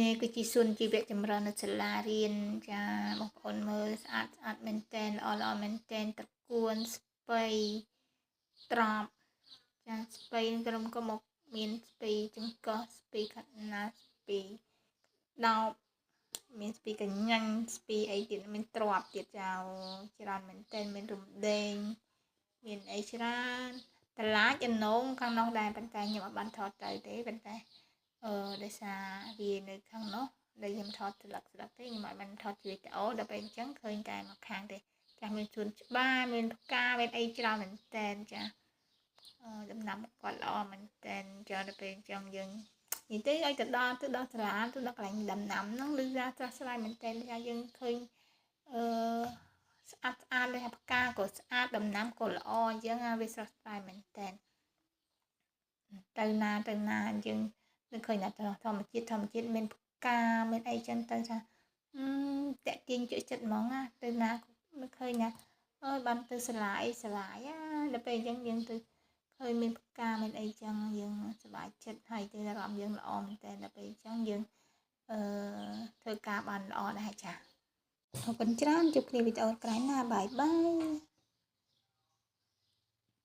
នេះគឺជាសួនជីវៈចម្រុះនៅសាលារៀនចាបងប្អូនមើលស្អាតស្អាតមែនតែនល្អល្អមែនតែនត្រកួនស្ពៃត្រប់ចាស្ពៃក្រុមក៏មកមានស្ពៃចង្កោះស្ពៃខាត់ណាស្ពៃដោបមានស្ពីកញ្ញាញ់ស្ពីអីទៀតមានទ្របទៀតចៅច្រើនមែនតែនមានរំដេងមានអីច្រើនតឡាចចំណងខាងនោះដែរប៉ុន្តែខ្ញុំអត់បានថតទៅទេប៉ុន្តែអឺដោយសារវានៅខាងនោះដែលខ្ញុំថតស្លឹកស្លឹកទេខ្ញុំអត់បានថតជាវីដេអូដល់ពេលអញ្ចឹងឃើញតែមកខាងទេចាមានជួនច្បារមានផ្កាមានអីច្រើនមែនតែនចាអឺដំណាំគាត់ល្អមែនតែនចាដល់ពេលអញ្ចឹងយើងនិយាយទៅឲ្យទៅដល់ទៅដល់សាលាទៅដល់កន្លែងដំណាំហ្នឹងឬថាស្រស់ស្រាយមែនតើថាយើងឃើញអឺស្អាតស្អាតเลยផ្កាក៏ស្អាតដំណាំក៏ល្អអញ្ចឹងវាស្រស់ស្រាយមែនតើទៅណាទៅណាយើងនឹងឃើញតែធម្មជាតិធម្មជាតិមានផ្កាមានអីចឹងទៅថាតាក់ទាញជក់ចិត្តហ្មងណាទៅណាមិនឃើញណាអើយបានទៅសាលាអីសាលាណាដល់ពេលអញ្ចឹងយើងទៅឃើញមានផ្កាមានអីចឹងយើងសប្បាយចិត្តហើយទៅអារម្មណ៍យើងល្អមែនតើដល់ពេលអញ្ចឹងយើងអឺធ្វើការបានល្អដែរចាអរគុណច្រើនជួបគ្នាវីដេអូក្រោយណាbye bye.